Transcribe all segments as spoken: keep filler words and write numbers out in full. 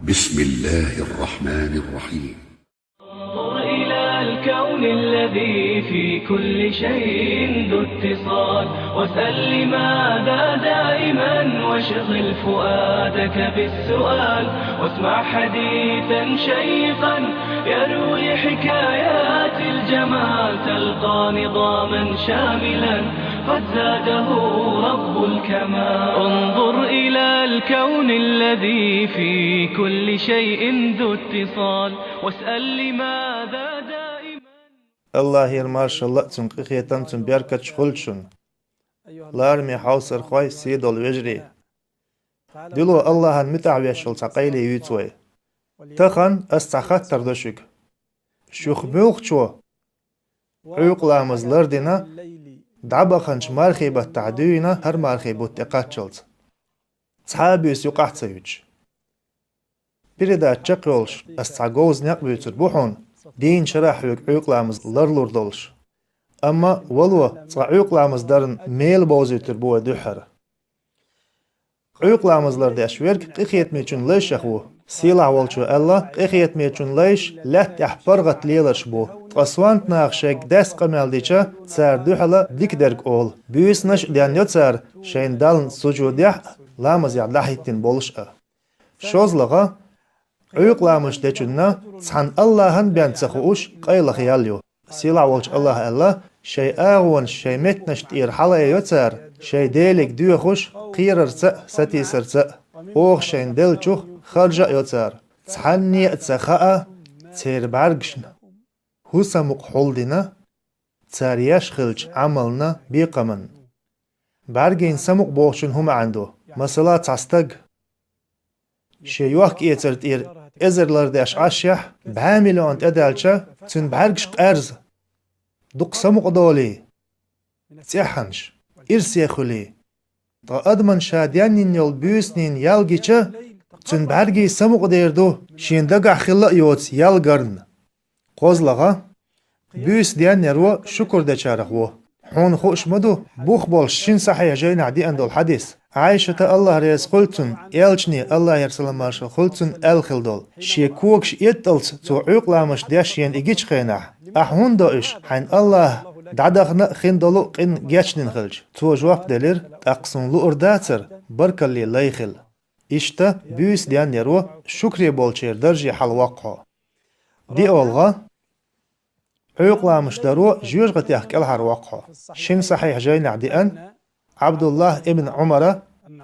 بسم الله الرحمن الرحيم. انظر إلى الكون الذي في كل شيء ذو اتصال، واسأل لماذا دائما، واشغل فؤادك بالسؤال، واسمع حديثا شيقا يروي حكايات الجمال، تلقى نظاما شاملا قد زاده رب الكمال. انظر إلى الكون الذي في كل شيء ذو اتصال، واسأل لماذا دائما. Аллахьера маршалла а, Цун къинхетам а, Цун беркаташ а хуьлда шуна, лараме хьовсархой, сий долу вежарий. Дило Аллахьан муьтӀахь веш йолу цхьа къайле юьйцу вай. Тахана ас цхьа хаттар до шуьга. Шух муьлххачо Ӏуьйкъа ламаз лардина, дӀабаханчу мархийн баттахь дуьйна хӀара мархийн бутт тӀекхаччалц, цхьа а буьйса юкъахь ца юьтуш? Передача чекхйолуш ас цхьа говза некъ буьйцур бу хьуна, дийнна шарахь хьоьга Ӏуьйкъа ламаз ларлур долуш. Амма вало, цкъа Ӏуьйкъа ламаз даран мела бовзуьйтур бу вай дуьххьара. Ӏуьйкъа ламаз лардеш верг къинхетамечун лайшех ву. Сийлахь волчо аьлла: «Къинхетамечун лайш лаьтта тӀехь паргӀат леларш бу. Ткъа сонта наха шайга даьсса къамел дича, цара дуьхьала дика дерг олу. Буьйсанаш а денйо цара, шайн Дална сужудехь а, ламазехь дӀахӀиттина болуш а». ШозлагӀа, Ӏуьйкъа ламазаш дечунна цхьана Аллахьан бен ца хууш, къайлаха ял ю. Сийлахь волчу Аллахьа аьлла: «Шайн агӀонаш шайн меттанаш тӀера хьалаайо цара, шайн Деле доьхуш, кхерарца а, сатийсарца а. Оха шайна деллачух харжа а йо цара. Цхьанне а ца хаьа церан бӀаьргашна хӀун самукъа хьулдина цара еш хиллачу Ӏамална, бекхамна». БӀаьргийн самукъа бохучун хӀун маьӀна ду? Масала, цхьа стаг шен йохк-эцар тӀера эзар лардеш Ӏаш ехь, бӀе миллион тӀедаьлча, цуьнан бӀаьргаш къаьрза, дукха самукъа долий, цӀеххьана, ирсе хуьлий. Ткъа адамна ша денйина йолу буьйсанийн ял гича, цуьнан бӀаьргийн самукъа дер ду, шен дагахь хилла а йоцу ял гарна. КхозлагӀа, буьйса денъяро шукур дечарах ву. Хьуна хууш ма ду бух болуш шина сахьихь жайнахь деана долу хьадис. Ӏайшата, Аллахь реза хуьлда цунна, элчане, Аллахьера салам-маршалла хуьлда цунна, аьлла хилла долу: «Шен когаш этталц цо Ӏуьйкъа ламазаш деш шена и гича хенахь, ахь хӀунда до уьш, хьайна Аллахь дӀадахана а хин долу къин гечдина хилча?» Цо жоп делира: «ТӀаккха суна луур дацара баркалле лай хила». Иштта буьйса денъяро шукре болчеран дарже хьалавоккху хьо. ДиъолгӀа, Ӏуьйкъа ламазаш даро жоьжахатех кӀелхьарвоккху хьо. Шина сахьихь жайнахь деана Ӏабдуллахь ибн Ӏумара,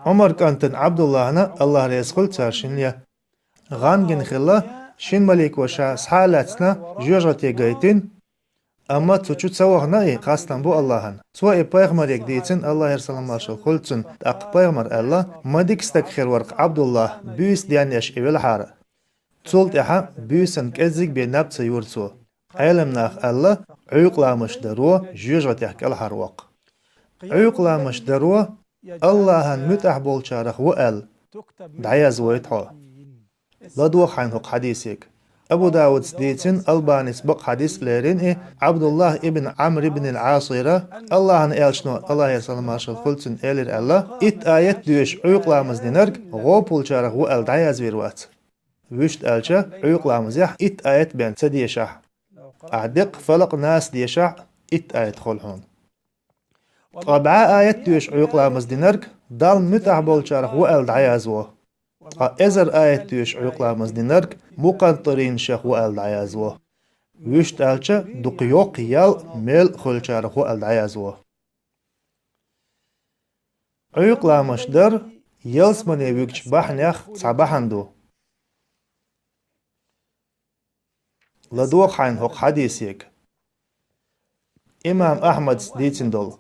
Ӏумар кӀантана Ӏабдуллахьна, Аллахь реза хуьлда царна шинна, гӀан гина хилла, шина малико ша схьа а лаьцна жоьжахате гайтина, амма цу чу ца вахана и, хастам бу Аллахьан. Цо и пайхамаре дийцина, Аллахьера салам-маршалла хуьлда цунна, тӀаккха пайхамара аьлла: «Ма дика стаг хир вара-кх Ӏабдуллахь, буьйса денъеш и велахьара». Цул тӀаьхьа буьйсанна кӀеззиг бен наб ца юьра цо. Ӏеламнаха аьлла, Ӏуьйкъа ламазаш даро жоьжахатех кӀелхьарвоккху. Ӏуьйкъа ламазаш даро Аллахьан муьтӀахь болчарах ву аьлла дӀаязвойту хьо. ЛадогӀа хьайна хӀокху хьадисега. Абу Дауда дийцина, Албанис бакъ хьадис а лерина и, Ӏабдуллахь ибн Ӏамр ибн ал-Ӏасера, Аллахьан элчано, Аллахьера салам-маршалла хуьлда цунна, элира аьлла: «Итт аят доьшуш Ӏуьйкъа ламаз динарг гӀопулчарах ву аьлла дӀаязвийр вац». Вуьшта аьлча, Ӏуьйкъа ламазехь итт аят бен ца дешахь, ахь деккъа Фалакъ, Нас дешахь, итт аят хуьлу хьуна. Ткъа бӀе аят доьшуш Ӏуьйкъа ламаз динарг Далла муьтӀахь болчарах ву аьлла дӀаязво. Ткъа эзар аят доьшуш Ӏуьйкъа ламаз динарг мукъантӀиринашех ву аьлла дӀаязво. Вуьшта аьлча, дукха йоккха ял, мел а хуьлучарах ву аьлла дӀаязво. Ӏуьйкъа ламазаш дар ялсамане вуьгучу бахьанех цхьа бахьана ду. ЛадогӀа хьайна хӀокху хьадисега. Имам Ахьмада дийцина долу.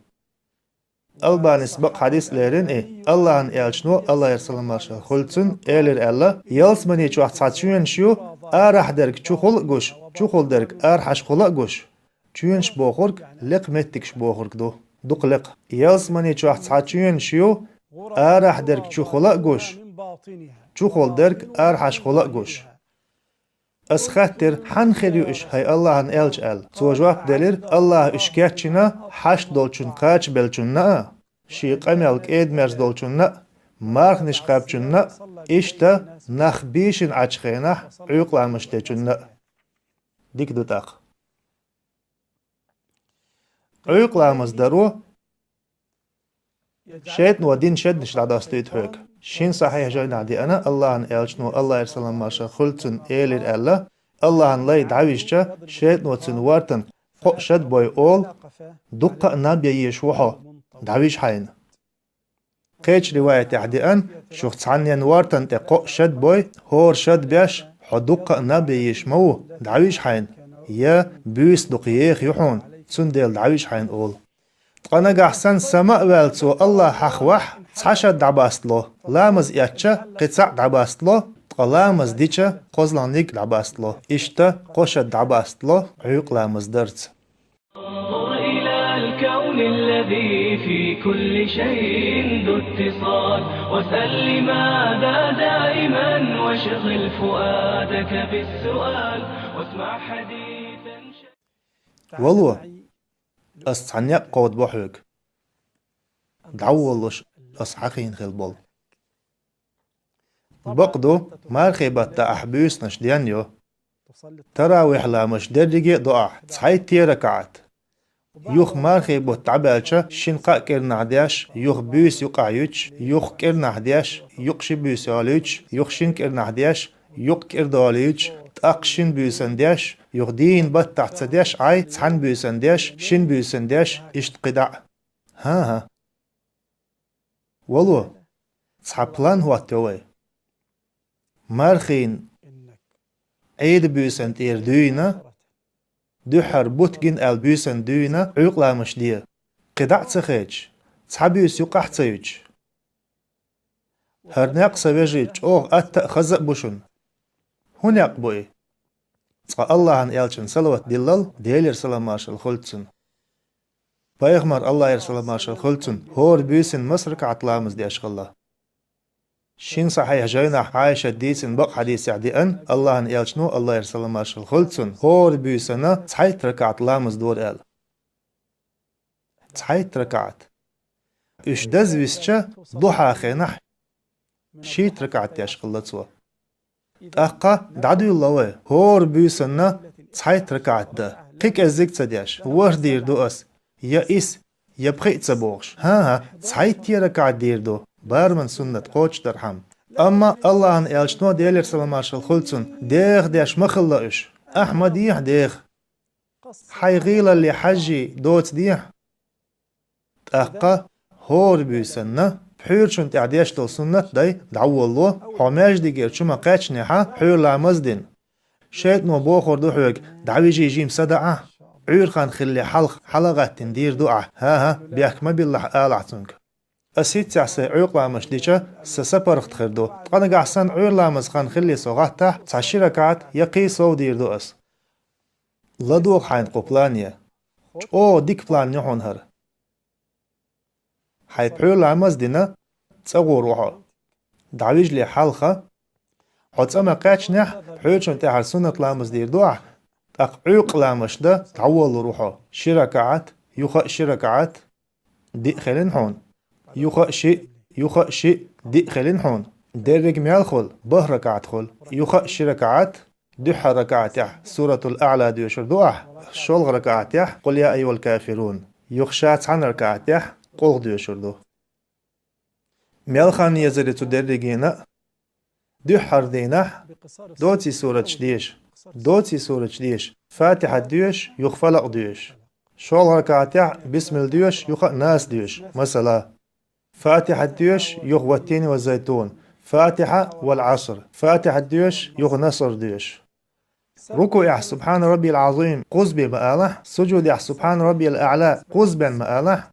Албанис бакъ хьадис а лерина и, Аллахьан элчано, Аллахьера салам-маршалла хуьлда цунна, элира аьлла: «Ялсамани чохь цхьа чоьнаш ю, арахь дерг чухула а гуш, чухула дерг арахьашхула а гуш». Чоьнаш бохург лекха меттигаш бохург ду, дукха лекха. Ялсамани чохь цхьа чоьнаш ю, арахь дерг чухула а гуш, чухула дерг арахьашхула а гуш. Ас хаьттира: «Хьанна хир ю уьш, хӀай Аллахьан элча?» аьлла. Цо жоп делира: «Аллахьа уьш кечйина хьашт долчун кхачабеллачунна а, шен къамел кӀеда-мерза долчунна а, марханаш кхаьбначунна а, иштта нах бийшина Ӏачу хенахь Ӏуьйкъа ламаз дечунна а. Дика ду тӀаккха. Ӏуьйкъа ламаз даро шайтӀано дина шеднаш дӀадоссадуьйту хьоьга. Шина сахьихь жайнахь деана, Аллахьан элчано, Аллахьера салам-маршалла хуьлда цунна, элира аьлла: Аллахьан лай дӀавижча, шайтӀано цуьнан вортана кхоъ шад бой олу, дуккха а наб ян езаш ву хьо, дӀавижа хьайна. Кхечу риваятехь деана, шух цхьаннен вортана тӀе кхоъ шад бой, хӀора шад беш, хьо дуккха а наб ян езаш ма ву, дӀавижа хьайна, я буьйса дукха еха ю хьуна, цундела дӀавижа хьайна олу. Ткъа нагахь санна сама а ваьлла цо Аллахь хьахавахь, цхьа шад дӀабастало, ламаз эцча кхин цхьаъ дӀабастало, ткъа ламаз дича кхозлагӀниг а дӀабастало, иштта кхо шад дӀабастало Ӏуьйкъа ламаз дарца. انظر إلى الكون الذي في كل شيء ذو اتصال، واسأل لماذا دائما، واشغل فؤادك بالسؤال، واسمع حديثا. Вало, ас цхьа некъ кховдабо хьоьга. ДӀаволалуш ас хьахийна хилла болу. Бакъ ду, мархий баттахь ахь буьйсанаш денйо. Таравихь ламазаш дерриге а до ахь, цхьайтта ракаӀат. Юха мархий бутт дӀабаьлча, шина-кхаа кӀирнахь деш, юха буьйса юкъахь юьтуш, юха кӀирнахь деш, юкъ ши буьйса йолуьйтуш, юха шина кӀирнахь деш, юкъ кӀира долуьйтуш, тӀаккха шина буьйсанна деш, юха дийна баттахь ца деш Ӏай, цхьана буьйсанна деш, шина буьйсанна деш, иштта кхидӀа а. ХӀан-хӀа. Вало, цхьа план хӀоттайо вай. Мархийна Ӏийда буьйсанна тӀера дуьйна, дуьххьара бутт гина аьлла буьйсанна дуьйна Ӏуьйкъа ламазаш де. КхидӀа а ца хедаш, цхьа буьйса юкъахь а ца юьтуш. ХӀара некъ, сан вежарий, чӀогӀа атта а, хаза а бу шуна. ХӀун некъ бу и? Цкъа Аллахьан элчанна салават диллал, Делера салам-маршалла хуьлда цунна. Пайхамар, Аллахьера салам-маршалла хуьлда цунна, хӀора буьйсанна масса ракаӀат ламаз деш хилла? Шина сахьихь жайнахь Ӏайшата дийцина бакъ хьадисехь деана, Аллахьан элчано, Аллахьера салам-маршалла хуьлда цунна, хӀора буьйсанна цхьайтта ракаӀат ламаз дора аьлла. Цхьайтта ракаӀат. Уьш даза висча, духьа хенахь шийтта ракаӀат деш хилла цо. ТӀаккха дӀадуьйла вай, хӀора буьйсанна цхьайтта ракаӀат дан, кхин кӀеззиг а ца деш, ворхӀ дийр ду ас, я исс, я пхиъ а ца бохуш. ХӀан-хӀа, цхьайтта ракаӀат дийр ду, бараман суннат кхочушдархьама. Амма Аллахьан элчано, Делера салам-маршалла хуьлда цунна, деха деш ма хилла уьш. Ахьа ма дехьа деха. Хьайн гӀийлаллий, хьажжий доцу дехьа. ТӀаккха хӀора буьйсанна пхьуьйрачунна тӀехь деш долу суннат дай дӀаволало, хьо маьждигера чу ма-кхаьчнехьа пхьуьйра ламаз а дина. ШайтӀано бохур ду хьоьга: «ДӀавижий, жима садаӀа, Ӏуьйра хан хилале хьалха хьала а гӀаттина дийр ду ахь, хӀан-хӀа, бехк ма биллахь», — алахь цуьнга. Ас хӀинццехь сайн Ӏуьйкъа ламазаш дича, сан са паргӀат хир ду. Ткъа нагахь санна Ӏуьйра ламаз хан хиллий со гӀаттахь, цхьа ши ракаӀат я кхин сов дийр ду ас. ЛадогӀа хьайна кху плане. ЧӀогӀа дика план ю хьуна хӀара. Хьайн пхьуьйра ламаз а дина, цӀа гӀур ву хьо. ДӀавижале хьалха, хьо цӀа ма-кхаьчнехь, пхьуьйрачунна тӀехьара суннат ламаз дийр ду ахь, тӀаккха Ӏуьйкъа ламазаш дан дӀаволалур ву хьо. Ши ракаӀат, юха а ши ракаӀат, диъ хилина хьуна. Юха а шиъ, юха а шиъ, диъ хилина хьуна. Дерриг мел хуьлу, бархӀ ракаӀат хуьлу. Юха а ши ракаӀат, дуьххьара ракаӀатехь Суратул АӀла доьшур ду ахь, шолгӀа ракаӀатехь Къул я айюхал кафирун. Юха ша цхьана ракаӀатехь къулхӀ доьшур ду. Мел хан езар ю цу дерригина а? Дуьххьара дийнахь доций сураташ деша, доций сураташ деша, Фатихьат доьша, юха Фалакъ доьша. ШолгӀа ракаӀатехь бисмилла доьша, юха а Нас доьша. Масала, Фатихьат доьша, юха Ваттини ва зайтун, Фатихьа вал Ӏаср, Фатихьат доьша, юха Наср доьша. РукуӀехь Субхьана раббиял Ӏазим кхузбе ма алахь, сужудехь Субхьана раббиял аӀла кхузбен ма алахь.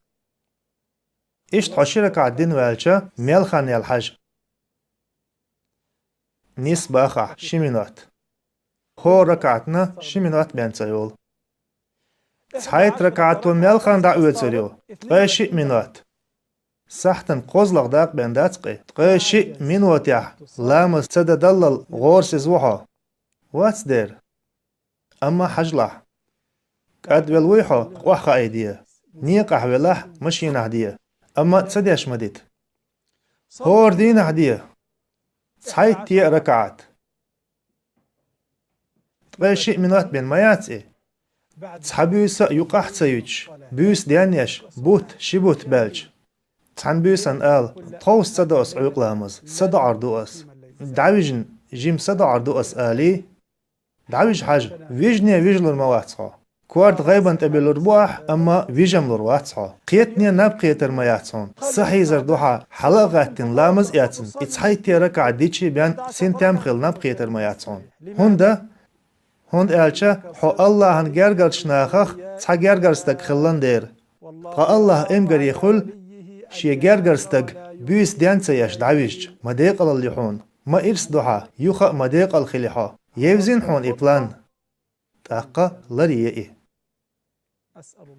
Иштта хьо ши ракаӀат дина ваьлча, мел хан яьлла хьажа. Нис бахахь, ши минот. ХӀора ракаӀатна ши минот бен ца йолу. Цхьайтта ракаӀато мел хан дӀаоьцур ю? Ткъе шиъ минот. Сахьтан кхозлагӀа дакъа бен дац кхин. Ткъе шиъ минотехь ламаз ца дан даллал гӀорасиза ву хьо? Вац дера. Амма хьажалахь. КӀадвелла вуй хьо, къохь хаийде. Некъахь велахь, машинахь де. Амма ца деш ма дита. ХӀора дийнахь де цхьайтта ракаӀат. Ткъе шиъ минот бен ма яц и. Цхьа буьйса а юкъахь ца юьтуш, буьйса денъеш, бутт, ши бутт баьлча, цхьана буьйсанна ала: «Тховса ца до ас Ӏуьйкъа ламаз, са доӀар ду ас. ДӀавижина, жима са доӀар ду ас», — алий, дӀавижа хьажа, вижне вижалур ма вац хьо. Корта гӀайбан тӀе буьллур бу ахь, амма вижам лур вац хьо. Кхетане наб кхетар ма яц хьуна. Са хьийзар ду хьан, хьала а гӀаьттина, ламаз а эцна, и цхьайтта ракаӀат дичи бен синтем хила наб кхетар ма яц хьуна. ХӀунда? ХӀунда аьлча хьо Аллахьан гергарчу нахах цхьа гергара стаг хилла дера. Ткъа Аллахь эмгаре хуьлу шен гергара стаг буьйса ден ца еш дӀавижча, ма декъалалла ю хьуна, ма ирс ду хьан, юха а ма декъала хили хьо. Евзина хьуна и план. ТӀаккха ларъе и.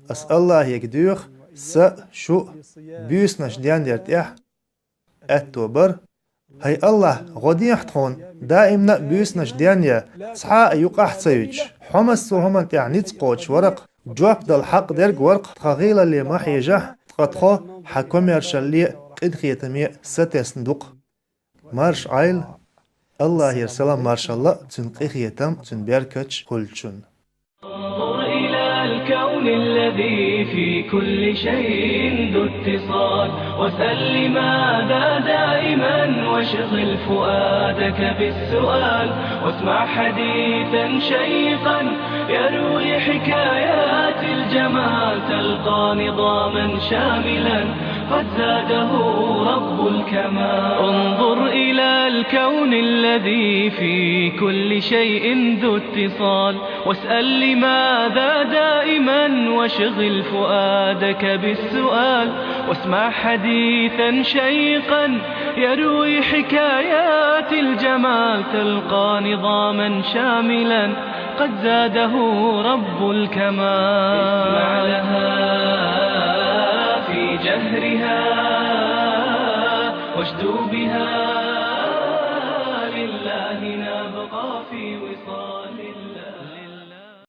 Ас Аллахьега доьху сан а, шун а буьйсанаш денъяр тӀехь аьтто бар: «ХӀай Аллахь, гӀо дехьа тхуна, даимна а буьйсанаш денъян, цхьа а юкъахь ца юьтуш, хьо массо а хӀуманна тӀехь ницкъ кхочуш варакх, жоп дала хьакъ дерг варакх, тхан гӀийлалле ма хьежахь, ткъа тхо хьан комаьршалле а, къинхетаме а сатесна ду-кх». Марша Ӏойла, Аллахьера салам-маршалла а, Цуьнан къинхетам а, Цуьнан беркаташ а хуьлда шуна. انظر إلى الكون الذي في كل شيء ذو اتصال، واسأل لماذا دائما، واشغل فؤادك بالسؤال، واسمع حديثا شيقا يروي حكايات الجمال، تلقى نظاما شاملا قد زاده رب الكمال. انظر إلى الكون الذي في كل شيء ذو اتصال، واسأل لماذا دائما، واشغل فؤادك بالسؤال، واسمع حديثا شيقا يروي حكايات الجمال، تلقى نظاما شاملا قد زاده رب الكمال. اسمع لها في جهرها، واشدو بها، لله نبقى في وصال.